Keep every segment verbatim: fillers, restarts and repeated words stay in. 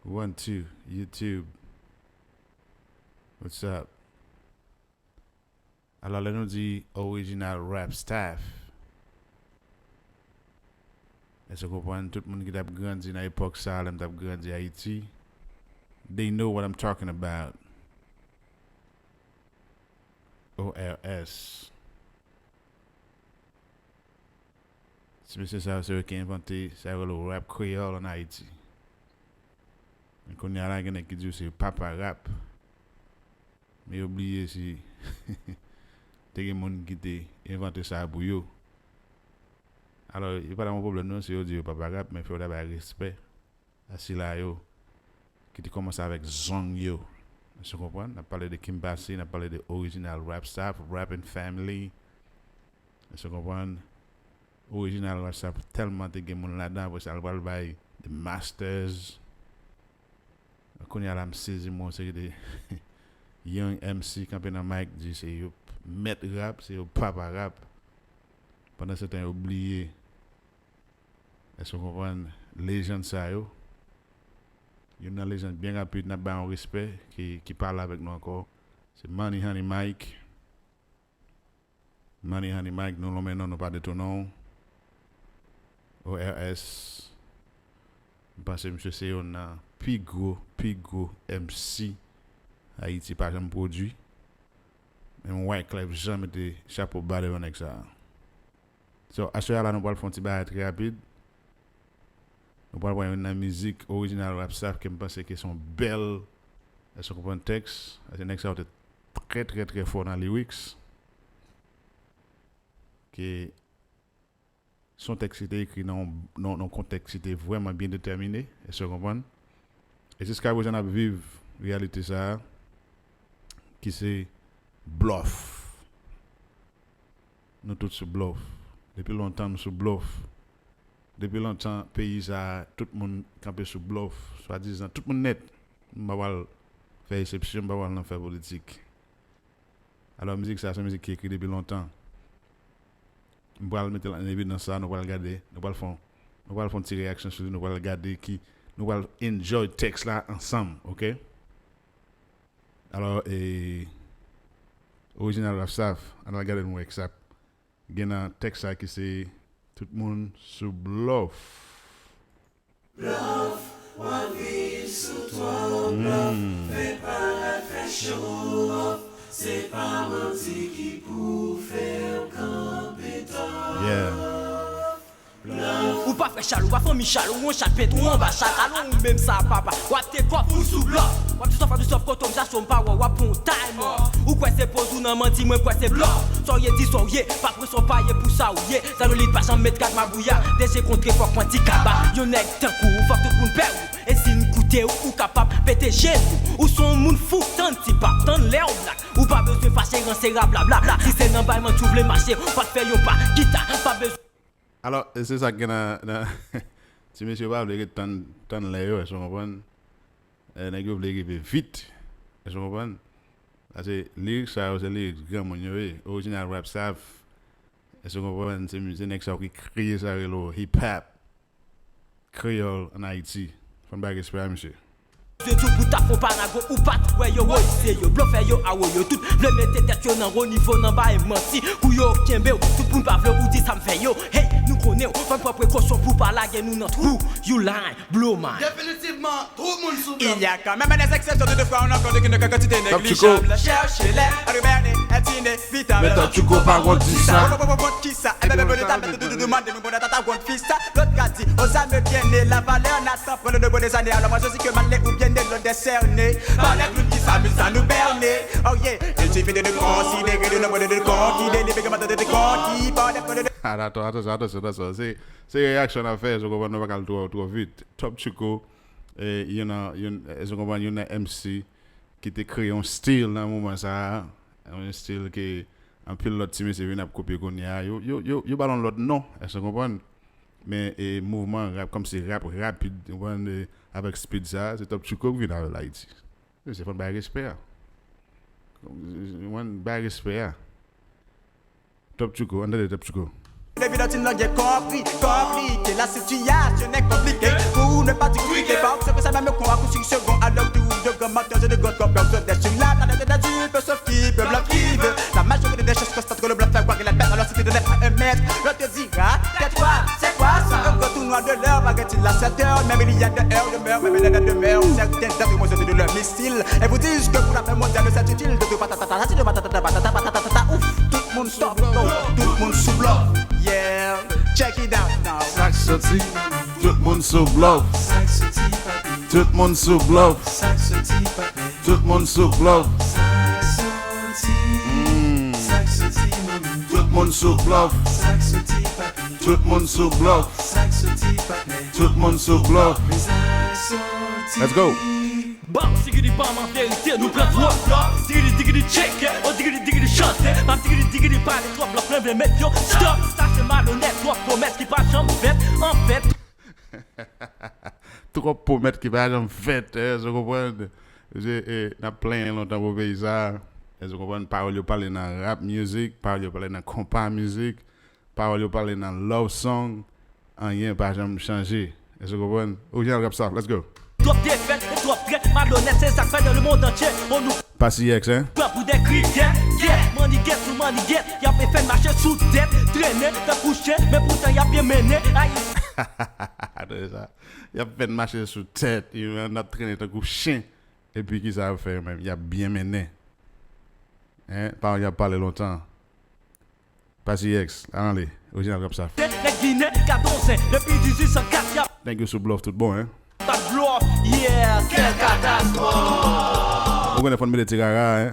One, two, YouTube. What's up? Alò, lè nou di Original Rap Staff, èske w konprann? Tout moun ki t ap grandi nan epòk sa a, lè m t ap grandi Ayiti, they know what I'm talking about. O R S. Ti mesye sa yo, se yo ki envante sa yo rele rap kreyòl ann Ayiti. Men kounye a la, gen nèg ki di w se papa rap. Men yo bliye si te gen moun ki te envante sa pou yo. Alò, yo pa ta yon pwoblèm non, si yo di yo papa rap, men fò yo ta bay respè a sila yo ki te kòmanse avèk zong yo. Èske w konprann? N ap pale de Kim Passy, n ap pale de Original Rap Staff, Rapping Family. Èske w konprann? Original Rap Staff tèlman te gen moun ladan, apre sa, l pral bay The Masters. Kounye a la, m sezi, m wè yon seri de young M C kanpe nan mic, di se yo mèt rap, se yo papa rap. Pandan se tan, yo bliye. Èske w konprann? Lejann sa yo. Youn nan lejann byen rapid, n ap bay yon respè ki, ki pa la avèk nou ankò. Se Money Honey Mike. Money Honey Mike, nou lonmen non, nou pa detounen w. O R S. M panse misye se youn nan pi gwo, pi gwo M C Ayiti pa janm pwodui. Menm Wyclef Jean mete chapo ba devan nèg sa a. So, aswè a la, nou pral fè yon ti bagay trè rapid. Nou pral pran youn nan mizik Original Rap Staff ke m panse ke se yon bèl, èske w konprann, tèks? Paske nèg sa yo te trè, trè, trè fò nan lyrics. Ke se yon tèks ki te ekri nan yon, nan, nan yon kontèks ki te vrèman byen detèmine, èske w konprann? E jiskaprezan n ap viv reyalite sa a, ki se blòf. Nou tout sou blòf. Depi lontan nou sou blòf. Depi lontan peyi sa a, tout moun kanpe sou blòf. Swadizan, tout moun nèt. M pa pral fè eksepsyon, m pa pral nan fè politik. Alò, mizik sa a, se yon mizik ki ekri depi lontan. M pral mete l an evidans sa, nou pral gade, nou pral fè yon, nou pral fè yon ti reyaksyon sou li, nou pral gade ki, nou pral enjoy tèks la ansanm, oke? Alò, e, Original Rap Staff, ann al gade nou wè ki sa gen nan tèks sa ki se tout moun sou blòf. Blòf, w ap viv sou twòp blòf. Fè parad, fè show off. Se pa manti ki pou fè w kanpe tòf. Yeah. Ou pa frè Chal, ou pa fanmi Chal, ou yon chat pent, ou anba chat. Alon ou menm sa, papa. W ap te kòf, ou sou blòf. W ap di sòf, ap di sòf, kote w m sa cho m pa wè, w ap pran yon time off. Ou kwè se poz ou nan manti, mwen kwè se blòf. Sa w ye, di sa w ye, pa pran sa w pa ye pou sa w ye. Sa nou li pa janm met kat mabouya. De je kontre fòk pran ti kaba. Yon nèg tankou ou, fòk tout moun pè ou. E si n koute ou, ou kapab pete je nou. Ou se yon moun fou, tann ti pap, tann lè w blak. Ou pa bezwen fache, ranse, rablabla. Si se nan bay manti w vle mache, ou pa t fè yon pa. Kita, pa bezwen. Alò, e se sa k gen nan, nan ti mesye yo pa vle ret tann, tann lè yo, èske w konprann? E, nèg yo vle rive vit, èske w konprann? Paske lirik sa yo, se lirik granmoun yo ye. Original Rap Staff, èske w konprann? Se, se nèg sa yo ki kreye sa yo rele hip hop kreyòl ann Ayiti. Fò n bay respè a misye. Zye tou pou ta fon panago ou pa t wè yo, woy, se yo, blofè yo, awo yo, tout vle mete tèt yo nan wo nivo nan bay manti, kou yo kenbe w, tout moun pa vle ou di sa m fè yo, hey, nou konnen w, fò n pran prekosyon pou pa lage nou nan twou, you lying, blow mind. Definitivman, tout moun sou blòf. Il y a quand même des exceptions, toutefois on en compte qu'une quantité négligeable. Cherchez-les, à Bernay, Etienne, Vital. Men Top Tchouko pa konn di sa. Kont kisa? E ben, ben, bon, ta mèt doudou mande, mwen bon, ta, ta, ta, kont fisa. Lòt ka di, aux âmes bien nées, la valeur n'attend point le nombre des années. Alors moi je dis que mal né ou bien né, l'heure est cernée. Par les clowns qui s'amusent à nous berner. Oh yeah, il suffit de nous considérer le nombre de décons qui délivre comme de décons qui par les clowns de. Ah, atansyon, atansyon, atansyon, atansyon. Se, se reyaksyon n ap fè, je comprends, nou pa ka al twò, twò vit. Top Tchouko, e, youn nan, youn, e, je comprends, youn nan M C ki te kreye yon stil nan moman sa a. Yon stil ke anpil lòt ti mesye vin ap kopye kounye a. Yo, yo, yo, yo ba l yon lòt non, èske w konprann? Men, e, mouvman rap, kòmsi rap rapid, w konprann, e, avèk speed sa a, se Top Tchouko ki vin avè l Ayiti. Mesye, fò n bay respè a. Mwen, bay respè a. Top Tchouko, ann tande Top Tchouko. Evident, il n'a rien compris, compliqué, la situation est compliquée. Pour ne pas dire compliqué, par exemple, ça va me croire que je suis Demeure, mais mes lettres demeurent. Certains d'entre moi sortent de leur missile et vous disent que pour la paix mondiale, c'est utile de tout patata, patata, patata, patata, patata, patata, ouf, tout moun stop, tout moun sou blof. Yeah, check it out now. Sa k soti, tout moun sou blof. Tout moun sou blof. Tout moun sou blof. Mm. Tout moun sou blof. Tout moun sou blof. Tout moun sou blof. Let's go. Bam, sigidi bam, an verite, nou pran twòp lòf. Digidi, digidi, tcheke, o digidi, digidi, chante. Bam, digidi, digidi, pale twòp lòf, mwen vle met yo stop. Sa se malonèt, twòp pwomès ki pa janm fèt, anfèt. Twòp pwomès ki pa janm fèt, eh, ou konprann? Se, eh, n ap plenyen lontan pou peyi sa. Eh, ou konprann? Pawòl yo pale nan rap music, pawòl yo pale nan konpa music, pawòl yo pale nan love song, anyen pa janm chanje. Èske w konprann? Orijinal rap sa, let's go. Twòp defèt e twòp trèt, malonèt, se sa k fè nan lemonn antye on nou Pasi X, hein? Pran pou de kritè, yeah, mannigèt sou mannigèt, y ap fè n mache sou tèt, trennen tankou chen, men poutan y ap byen mennen, ay. Tande sa. Y ap fè n mache sou tèt, you know, n ap trennen tankou chen. Epi kisa y ap fè yo menm? Y ap byen mennen. Hein? Pawòl y ap pale lontan. Pasi X, ann ale, orijinal rap sa. Nèg Ginen, gad on zen, depi dizuit san kat, y ap Nèg yo sou blof tout bon, hein? Bat blof, yeah, kèl katastwòf. Ou konnen fò n mete ti rara, hein?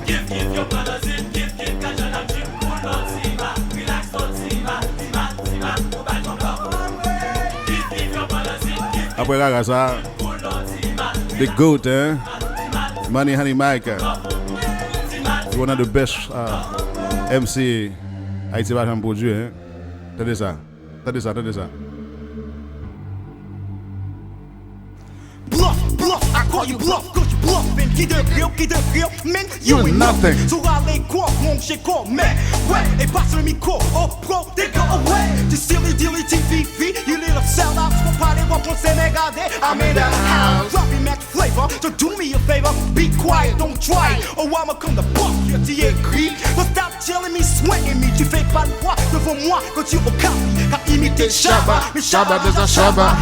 Gif, gif, yo pran nan zin, gif, gif, gad jan n ap drip, cool, non, ti va, relax, non, ti va, ti va, ti va, ou bay yon blof. Gif, gif, yo pran nan zin, gif, gif, Apre rara sa, cool, non, ti va, the goat, hein? Money Honey Mike. One of the best, uh, M C Ayiti pa janm pwodui, hein? Tande sa. Tande sa, tande sa. Blof, blof, I call you bluff, cause you bluffing. Ki degre w, ki degre w, man, you ain't nothing. Sou rale kò, monche kò, men, wè, e pase mikwo, o pro, they go away. Ti silly dilly, T V V, you little sellout. Fò pale, w ap pran se men gade, I'm in the house. Dropping mad flavor, so do me a favor, be quiet, don't try it, or I'ma come the fuck you, ti ekri. So stop telling me, sweating me, tu fais pas le poids devant moi, quand tu au café, ka imite Shabba, mais Shabba déjà Shabba.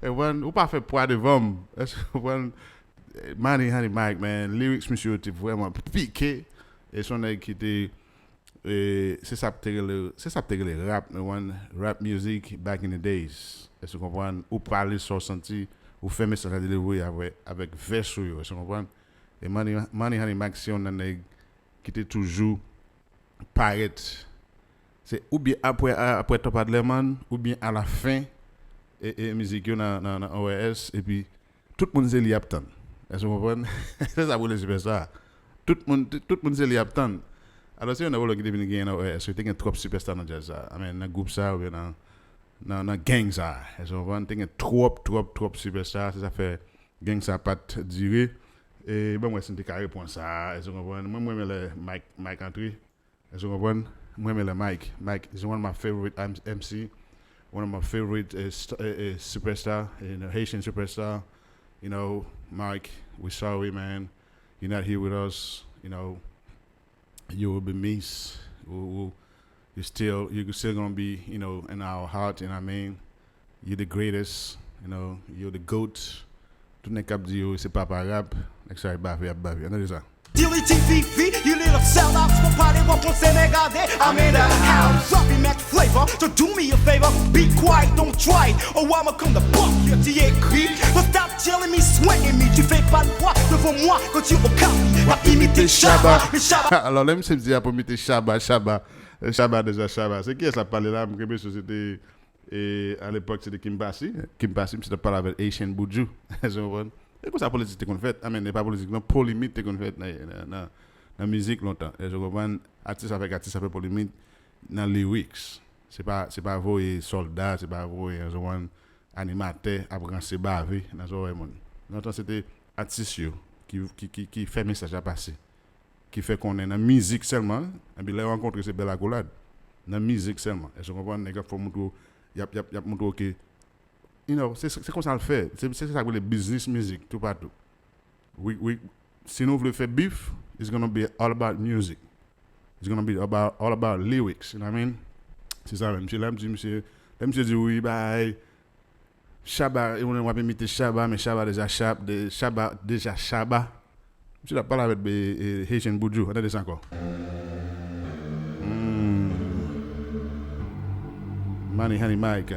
E konprann, ou pa fè pwa devan m. Èske ou konprann? Money Honey Mike, man, lyrics misye yo te vrèman pike. E se yon nèg ki te, e, se sa k te rele, se sa k te rele rap, you know, rap music back in the days. Èske ou konprann? Ou pale sa w santi, ou fè mesaj la delivery avè, avèk vès ou yo, èske ou konprann? E Money, Money Honey Mike se yon nan nèg ki te toujou parèt. Se oubyen apre, apre Top Adlerman, oubyen alafen, e, e mizik yo nan, nan, nan O R S, epi tout moun se li y ap tann. Èske w konprann? Se sa pou le sipèsta. Tout moun, tout, tout moun se li y ap tann. Alò, se yon nan volè ki te vin genyen nan O R S, te gen twòp sipèsta nan djaz sa. I mean, nan gwoup sa, oubyen nan, nan, nan gang sa. Èske w konprann? Te gen twòp, twòp, twòp sipèsta. Se sa fè gang sa pa t dire. E ban m wè si m te ka reprann sa. Èske w konprann? Mwen, mwen renmen lè Mike, Mike antre. Èske w konprann? Mwen renmen lè Mike. Mike is one of my favorite M- M C, one of my favorite, uh, st- uh, uh, superstar, you know, Haitian superstar. You know, Mike, we sorry, man. You're not here with us. You know, you will be missed. We, we, you still, you're still gonna be, you know, in our heart. You know what I mean? You the greatest, you know, you the goat. Tout nèg k ap di yo se papa rap, nèg sa ap bave, ap bave. Ann tande sa. Dilly T V V, you little sellout. Fò pale, w ap pran se men gade, I'm in the house. Dropping mad flavor, so do me a favor, be quiet, don't try it, or I'ma come the fuck you, ti ekri. So stop telling me, sweating me, tu fais pas le poids devant moi, quand tu au café, w ap imite Shabba, mais Shabba. Alò, lè misye di ap imite Shabba, Shabba, Shabba deja Shabba. Se kiyès l ap pale la? M gen enpresyon se te E alepòk, se te Kim Pasi. Kim Pasi, misye t ap pale avèk Haitian Buju. Èske w konprann? E konsa politik te konn fèt. I mean, e pa politik, non, polemik te konn fèt nan, nan, nan, nan mizik lontan. Èske w konprann? Atis avèk atis ap fè polemik nan lyrics. Se pa, se pa voye sòlda, se pa voye, èske w konprann, animatè ap ranse bave nan zòrèy moun. Lontan, se te atis yo ki, ki, ki, ki fè mesaj la pase. Ki fè konnen nan mizik sèlman, epi lè yo rankontre se bèl akolad. Nan mizik sèlman. Èske w konprann? Nèg ap fè w montre w, y ap, y ap, y ap montre w ke, you know, se, se konsa l fè. Se, se sa k rele biznis mizik, toupatou. We, we, si nou vle fè beef, it's gonna be all about music. It's gonna be about, all about lyrics, you know what I mean? Se sa menm. Se lè m di misye, lè misye di wi, bay, Shabba, e moun w ap imite Shabba, men Shabba deja Shab, de, Shabba deja Shabba. Misye t ap pale avèk, e, e, Haitian Buju. Ann tande sa ankò. Mm. Money, Honey Mike.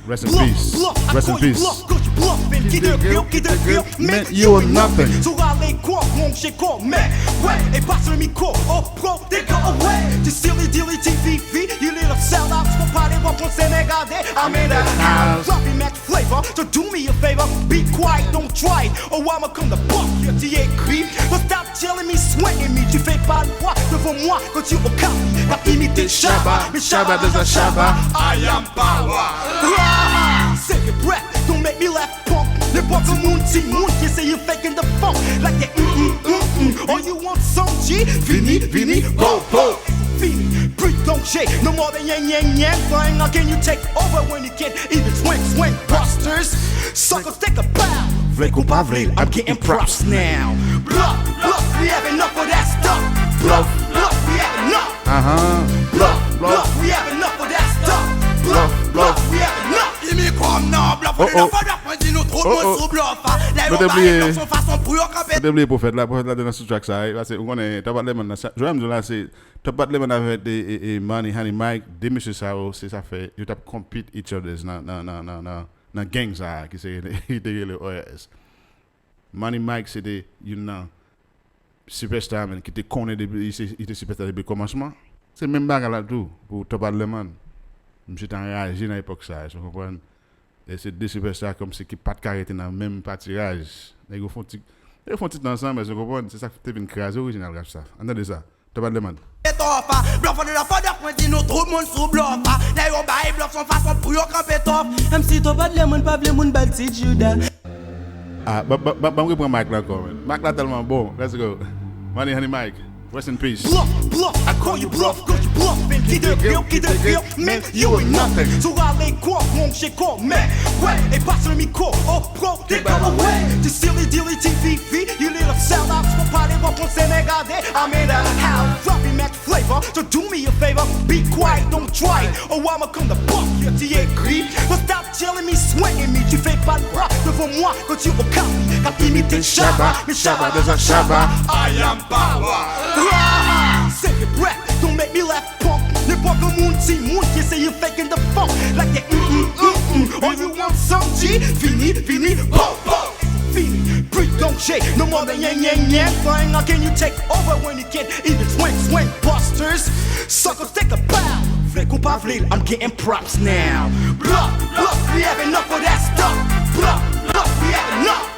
Rest in peace. Rest in peace. Bluff, bluff, I call you bluff, 'cause you bluffing. Qui de real, qui de real, man, you are nothing. Sou rale kò, wrong shit, call man. Ouais, e passe le micro au pro, they go away. Ti silly dilly, T V V, you little sellout. Faut pas les voir pour se regarder. I'm in the house. Dropping mad flavor, so do me a favor. Be quiet, don't try it, or I'ma come the fuck you, T A K. Don't stop telling me, sweating me. Tu fais pas le poids devant moi quand tu au café. T'as imité Shabba, mais Shabba doesn't Shabba. I am power. Ah, save your breath, don't make me laugh, punk. N'importe moun, ti moun qui essaye faking the funk. Like that, mm, mm, mm, mm. Oh, you want some G? Vini, vini, go, go. Fini, plus de danger, no more than yang, yang, yang. Flying, how can you take over when you can't even swing, swing? Busters, suckers, take a bow. Vle kou pa vle, I'm getting props now. Bluff, bluff, we have enough of that stuff. Bluff, bluff, we have enough. Ahan. Bluff, bluff, we have enough of that stuff. Bluff, bluff, we have enough. Imi kòm nan bluff, oh, oh, fò dòk mwen di nou tout moun sou bluff. Lè yo bare bluff son fason pou yo kanpe. Nou te bliye pwofèt la, pwofèt la te nan sou track sa, wi, paske ou konnen Top Batleman nan sa, jwè m di w la se Top Batleman avèk de, e, e, Money, Honey Mike, de mesye sa yo, se sa fè yo t ap compete each others nan, nan, nan, nan, nan, nan gang sa a, ki se, ki te rele O R S. Money Mike se te youn nan superstar, man, ki te konnen depi, li se, li te superstar depi kòmansman. Se menm bagay la tou pou Top Batleman. Misye te anraje nan epòk sa a, èske w konprann? E se de superstar kòmsi ki pa t ka rete nan menm patiraj. Nèg yo fè yon ti, nèg yo fè yon ti tan ansanm, èske w konprann? Se sa k te vin kraze orijinal rap sa. Ann tande sa. Top Batleman. Top Batleman. Bluff, fò dòk mwen di nou tout moun sou bluff. Lè yo bay bluff son fason pou yo kanpe tough. M C Top Batleman pa vle moun ba l ti jouda. Ah, ban, ban, ban, ban m reprann mic la ankò, man. Mic la tèlman bon. Let's go. Money, Honey Mike. Rest in peace. Bluff, bluff, I call you bluff, 'cause you bluffing. Qui de real, qui de real, man, you ain't nothing. Sou rale kò, wrong shit, call man. Ouais, e passe le micro au pro, they go away. Ti silly dilly, T V V, you little sellout. Faut pas les voir pour se regarder. I'm in the house, dropping mad flavor, so do me a favor. Be quiet, don't try it, or I'ma come the fuck you, T A K. Don't stop telling me, sweating me. Tu fais pas le poids devant moi quand tu au café. T'as imité Shabba, mais Shabba doesn't Shabba. I am power. Ah, save your breath, don't make me laugh, punk. N'importe moun, ti moun qui essaye faking the funk. Like that, mm, mm, mm, mm. Oh, you want some G? Vini, vini, boom, boom. Fini, plus de danger, no more than yang, yang, yang. Flying, how can you take over when you can't even swing, swing? Busters, suckers, take a bow. Vle kou pa vle, I'm getting props now. Bluff, bluff, we have enough of that stuff. Bluff, bluff, we have enough.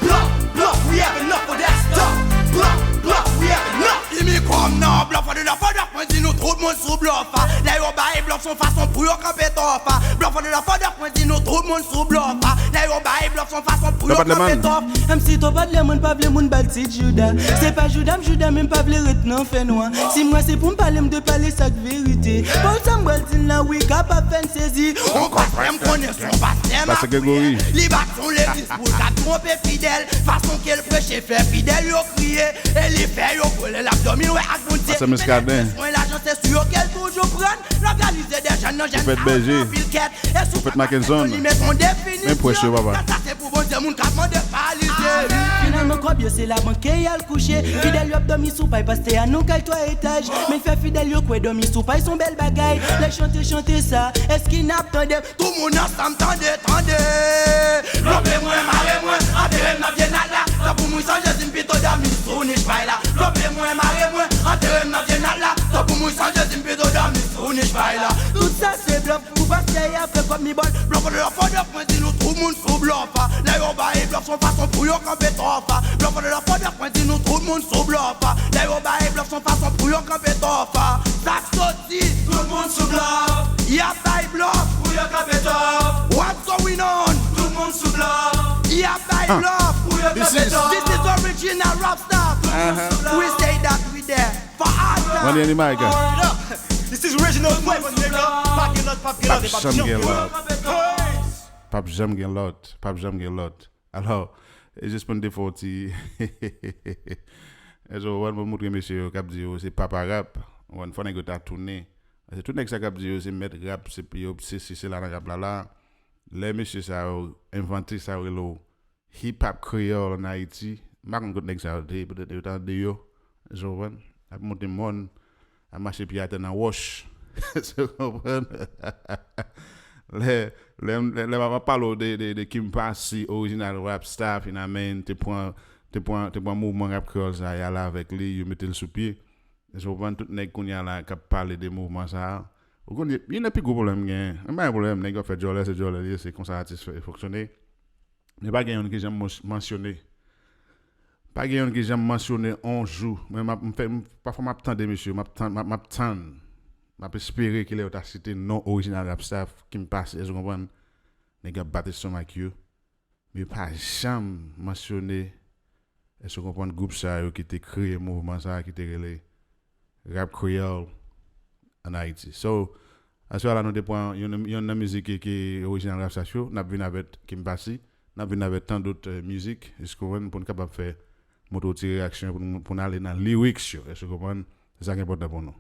Bluff, bluff, we have enough of that stuff. Bluff, bluff, we have enough. Imi kòm nan bluff, fò dòk mwen di nou tout moun sou bluff. Lè yo bay bluff son fason pou yo kanpe tough. Bluff, fò dòk mwen di nou tout moun sou bluff. Lè yo bay bluff son fason pou yo kanpe tough. M C Top Batleman pa vle moun ba l ti jouda. Se pa jouda m jouda, men m pa vle ret nan fènwa. Si m wè se pou m pale, m dwe pale sa k verite. Pawòl sa m pral di n la, wi, kapab fè n sezi. Ou konprann, m konnen se yon pastè Pastè Gregory. Li bat sou legliz pou l ka twonpe fidèl. Fason ke l preche fè fidèl yo kriye. E li fè yo kwè lè l ap dòmi l wè ak Bondye. Pastè Muscadin. Mwen lajan se sou yo ke l toujou pran. L òganize de jèn nan jèn sa anpil kèt. E sou Pwofèt Mackenson. Li met yon definisyon. Men prèch yo, papa. Sa se pou Bondye, moun k ap mande pa li Jezi. Finalman kòb yo se labank ke y al kouche. Fidèl yo ap dòmi sou pay pastè a nan kay twa etaj. Men fè fidèl yo kwè dòmi sou pay se yon bèl bagay. Lè chante chante sa, èske n ap tande? Tout moun ansanm tande, tande. Lòpe mwen, mare mwen, antere m nan vye nat la. Tanpri mwen san Jezi m pito dòmi sou nich pay la. Lòpe mwen, mare mwen, antere m nan vye nat la. Tanpri mwen san Jezi m pito dòmi sou nich pay la. Tout sa se bluff pou pastè a fè kòb ni bòl. Bluff, fò dòk mwen di nou tout moun sou bluff. Lè yo bay bluff son fason pou yo kanpe tough. Bluff, fò dòk mwen di nou tout moun sou bluff. Lè yo bay bluff son fason pou yo kanpe tough. Sa k soti. Tout moun sou bluff. Y ap bay bluff. Pou yo kanpe tough. What's going on? Tout moun sou bluff. Y ap bay bluff. Pou yo kanpe tough. This is original rap stuff. We say that we there. For all time. Money, Honey Mike. This is original flavor, nigga. Pap gen lòt, pap gen lòt, pap janm gen lòt. Pap janm gen lòt. Pap janm gen lòt. Alò, e jis pou n te fè yon ti, e so, w konprann, pou moutre mesye yo k ap di yo se papa rap, w konprann, fò nèg yo ta tounen. Paske tout nèg sa k ap di yo se mèt rap, se yo, se, se, se la nan rap la, la. Lè mesye sa yo envante sa yo rele w hip hop kreyòl an Ayiti, m pa konn kot nèg sa yo te ye, petèt yo t andeyò, ou konprann? Ap monte mòn, ap mache pye atè nan wòch, ou konprann? Lè lè lè lè m ap pale w de de de Kim Passy, orijinal Rap Staff, you know what I mean, te pran te pran te pran mouvman rap kreyòl sa y ale avèk li, yo mete l sou pye. Ou konprann? Tout nèg kounye a la k ap pale de mouvman sa a. Ou konn, youn nan pi gwo pwoblèm m genyen, m pa gen pwoblèm, nèg yo ap fè djòlè, se djòlè li ye, se konsa atis fè fonksyone. Men pa gen youn ki janm mans- mansyone. Pa gen youn ki janm mansyone on jou. Mwen m ap m fè m- pafwa m ap tande mesye, m ap tann m ap- m ap tann, m ap espere kilè yo ta site non orijinal Rap Staff, Kim Passy, èske w konprann? Nèg ap bat estomak yo. Men yo pa janm mansyone, èske w konprann, gwoup sa yo ki te kreye mouvman sa ki te rele Rap Kreyòl an Ayiti. So, aswè a la nou te pran youn youn nan mizik ki ki orijinal Rap Staff yo, n ap vin avèk Kim Passy, n ap vin avèk tan dòt eh, mizik, èske w konprann, pou n kapab fè montre w ti reyaksyon pou n pou n ale nan lyrics yo, èske w konprann? Se sa ki enpòtan pou nou.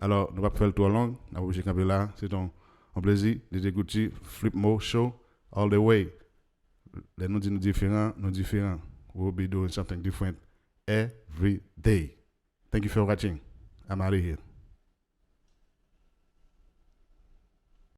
Alò, nou p ap fè l twò long, n ap oblije kanpe la. Se t on on plezi, D J Gucci, Flipmo Show, all the way. Lè nou di nou diferan, nou diferan. We will be doing something different every day. Thank you for watching. I'm out of here.